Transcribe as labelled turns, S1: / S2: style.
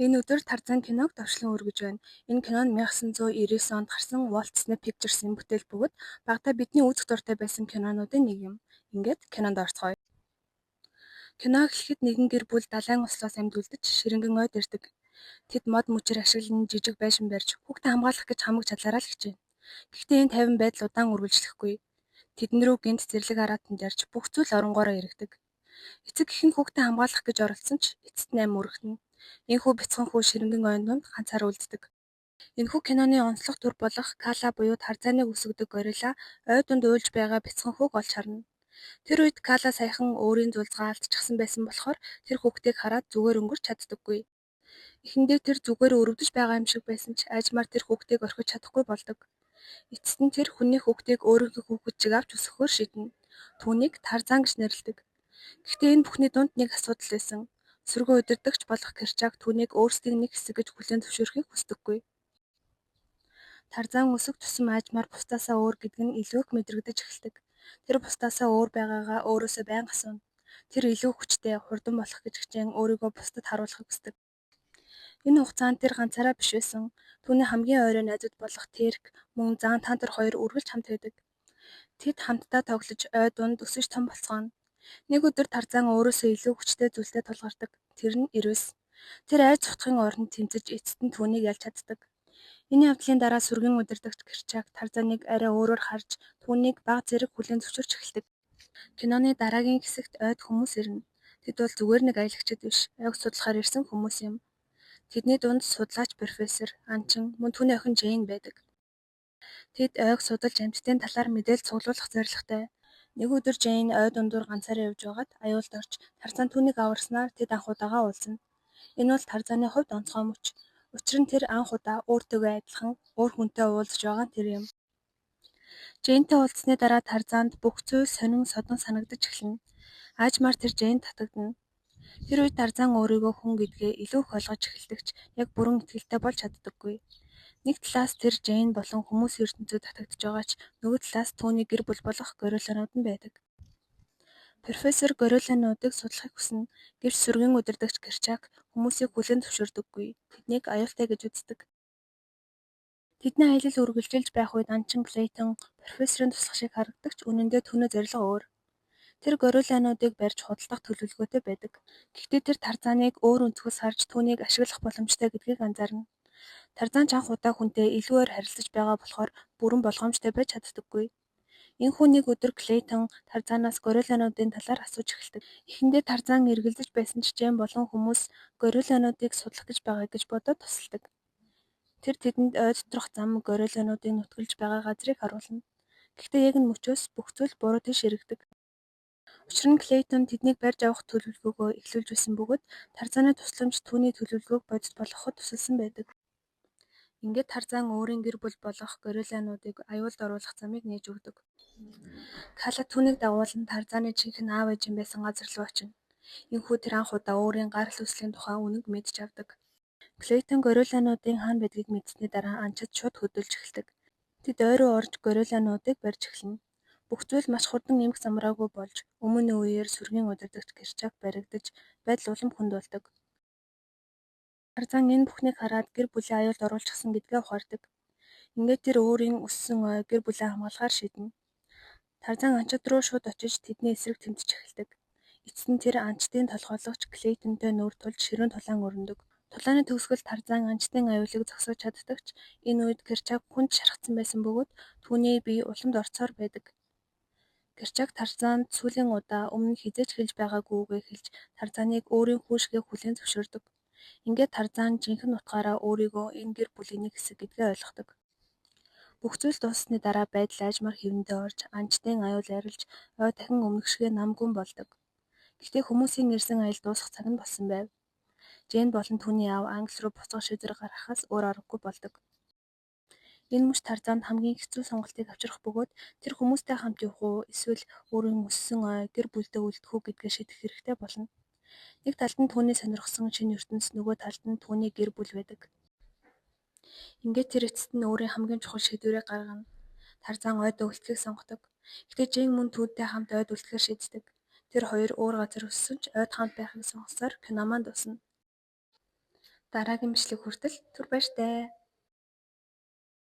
S1: Энэ өдөр Тарзан киног товчлон өргөж байна. Энэ кино нь 1999 онд гарсан Walt Disney Pictures-ийн бүтээл бөгөөд багадаа бидний үзэх дуртай байсан кинонуудын нэг юм. Ингээд кинонд орцгоё. Кино эхлэхэд нэгэн гэр бүл далайн ослоос амьд үлдэж ширэнгэн ойд ирдэг. Тэд мод мөчир ашиглан жижиг байшин барьж хүүхдээ хамгаалах гэж хамаг чадлаараа л хичээнэ. Гэхдээ энэ тайван байдал удаан үргэлжлэхгүй. Тэдэн рүү гэнэт зэрлэг араатан жарж бүх зүйл оронгоороо эргэдэг. Эцэг эх нь хүүхдээ хамгаалах гэж оролдсон ч эцэст нь амь өргөнө. Ийнхүү бяцхан хүү ширэнгэн ойн дунд ганцаараа үлддэг. Энэхүү киноны онцлог дүр болох Кала буюу Тарзаныг өсгөдөг горилла ой дунд уйлж байгаа бяцхан хүүг олж харна. Тэр үед Кала саяхан өөрийн зулзгаа алдчихсан байсан болохоор тэр хүүхдийг хараад зүгээр өнгөрч чаддаггүй. Эхэндээ тэр зүгээр өрөвдөж байгаа юм шиг байсан ч аажмаар тэр хүүхдийг орхиж чадахгүй болдог. Эцэст нь тэр хүний хүүхдийг өөрийнхөө хүүхэд шиг авч өсгөхөөр шийднэ. Түүнийг Тарзан гэж нэрлэдэг. Гэхдээ энэ бүхний дунд нэг асуудал байсан. Сүргэн удирдагч болох Керчак түүнийг өөрсдийн нэг хэсэг гэж хүлээн зөвшөөрөхийг хүсдэггүй. Тарзан өсөх тусам аажмаар бусдаасаа өөр гэдэг нь илүү их мэдрэгдэж эхэлдэг. Тэр бусдаасаа өөр байгаагаа өөрөөсөө байнга асууна. Тэр илүү хүчтэй, хурдан болох гэж хичээн өөрийгөө бусдад харуулахыг хүсдэг. Энэ хугацаанд тэр ганцаараа биш байсан. Түүний хамгийн ойрын найзууд болох Терк мөн Зан Тантор хоёр үргэлж хамт байдаг. Тэд хамтдаа тоглож, ой дунд өсөж том болцгооно. Нэг өдөр Тарзан өөрөөсөө илүү хүчтэй зүйлтэй тулгардаг. Тэр нь эрвэс. Тэр айж зугтахын оронд тэмцэж эцэст нь түүнийг ялж чаддаг. Энэ явдлын дараа сүргийн удирдагч Керчак Тарзаныг арай өөрөөр харж түүнийг бага зэрэг хүлээн зөвшөөрч эхэлдэг. Киноны дараагийн хэсэгт ойд хүмүүс ирнэ. Тэд бол зүгээр нэг аялагчид биш, ойг судлахаар ирсэн хүмүүс юм. Тэдний дунд судлаач профессор, Анчин, мөн түүний охин Жейн байдаг. Тэд ойг судалж амьтдын талаар мэдээлэл цуглуулах зорилготой. Нэг өдөр Жейн ой дундуур ганцаараа явж байгаад аюулд орж Тарзан түүнийг аварснаар тэд анх удаага уулзна. Энэ бол Тарзаны хувьд онцгой мөч. Учир нь тэр анх удаа өөртөөгөө адилхан өөр хүнтэй уулзаж байгаа нь тэр юм. Жейнтэй уулзсаны дараа Тарзанд бүх зүйл сонин содон санагдаж эхэлнэ. Аажмаар тэр Жейнд татагдана. Тэр үед Тарзан өөрийгөө хүн гэдгээ илүү их ойлгож эхэлдэг ч яг бүрэн итгэлтэй болж чаддаггүй. Нэг талаас тэр Жейн болон хүмүүсийн ертөнцөд татагдаж байгаа ч нөгөө талаас түүний гэр бүл болох горилланууд нь байдаг. Профессор гориллануудыг судлахыг хүснэ. Гэвч сүргийн удирдагч Керчак хүмүүсийг хүлээн зөвшөөрдөггүй. Тэднийг аюултай гэж үздэг. Тэдний аялал үргэлжилж байх үед Анчин Клейтон профессорын туслах шиг харагдадаг ч үнэн дээр түүний зорилго өөр. Тэр гориллануудыг барьж худалдах төлөвлөгөөтэй байдаг. Гэхдээ тэр Тарзаныг өөр өнцгөөс харж түүнийг ашиглах боломжтой гэдгийг анзаарна. Тарзан ч анх удаа хүнтэй илүү ойр харилцаж байгаа болохоор бүрэн болгоомжтой байж чаддаггүй. Ийнхүү нэг өдөр Клейтон Тарзанаас гориллануудын талаар асууж эхэлдэг. Эхэндээ Тарзан эргэлзэж байсан ч Жейн болон хүмүүс гориллануудыг судлах гэж байгаа гэж бодоод тусалдаг. Тэр тэдэнд ой доторх зам гориллануудыг нутаглаж байгаа газрыг харуулна. Гэхдээ яг энэ мөчөөс бүх зүйл буруу тийш эргэдэг. Учир нь Клейтон тэднийг барьж авах төлөвлөгөөгөө эхлүүлж байсан бөгөөд Тарзаны тусламж түүний төлөвлөгөөг бодит болгоход тусалсан байдаг. Ингээд Тарзан өөрийн гэр бүл болох гориллануудыг аюулд оруулах замыг нээж өгдөг. Кала түүнийг дагуулан Тарзаны жинхэнэ аав ээж нь байсан газар руу очино. Ийнхүү тэр анх удаа өөрийн гарал үүслийн тухай үнэнг мэдэж авдаг. Клейтон гориллануудын хаана байдгийг мэдсэний дараа Анчид шууд хөдөлж эхэлдэг. Тэд ой руу орж гориллануудыг барьж эхэлнэ. Бүх зүйл маш хурдан эмх замраагүй болж, өмнө үеэр сүргийн удирдагч Керчак баригдаж, байдал улам хүнд болдог. Тарзан энэ бүхнийг хараад гэр бүлээ аюулд оруулчихсан гэдгээ ухаардаг. Ингээд тэр өөрийн өссөн ой гэр бүлээ хамгаалахаар шийднэ. Тарзан Анчид руу шууд очиж тэдний эсрэг тэмцэж эхэлдэг. Эцэст нь тэр Анчдын толгойлогч Клейтонтой нүүр тулж ширүүн тулаан өрнөдөг. Тулааны төгсгөлд Тарзан Анчдын аюулыг зогсоож чаддаг ч энэ үед Керчак хүнд шархагдсан байсан бөгөөд түүний бие уламд орцсоор байдаг. Керчак Тарзанд сүүлийн удаа өмнө хэзээ ч хэлж байгаагүй үгээ хэлж Тарзаныг өөрийн хүү шигээ хүлээн зөвшөөрдөг. Ингээд Тарзан жинхэнэ утгаараа өөрийгөө энэ гэр бүлийн нэг хэсэг гэдгээ ойлгодог. Бүх зүйл дууссаны дараа байдал аажмаар хэвэндээ орж, Анчдын аюул арилж, ой дахин өмнөх шигээ нам гүн болдог. Гэхдээ хүмүүсийн ирсэн аялал дуусах цаг нь болсон байв. Жейн болон түүний аав Англи руу буцах шийдвэр гаргахаас өөр аргагүй болдог. Энэ мөч Тарзанд хамгийн хэцүү сонголтыг авчрах бөгөөд тэр хүмүүстэй хамт явах уу эсвэл өөрийн өссөн ой, гэр бүлдээ үлдэх үү гэдгээ шийдэх хэрэгтэй болно. Нэг талд нь түүний сонирхсон шинэ ертөнц, нөгөө талд нь түүний гэр бүл байдаг. Ингээд тэр эцэст нь өөрийн хамгийн чухал шийдвэрийг гаргана. Тарзан ойд үлдэхийг сонгодог. Гэхдээ Жейн мөн түүнтэй хамт ойд үлдэхээр шийддэг. Тэр хоёр өөр газар өссөн ч ойд хамт байхыг сонгосоор кино маань дуусна. Дараагийн бичлэг хүртэл түр баяртай.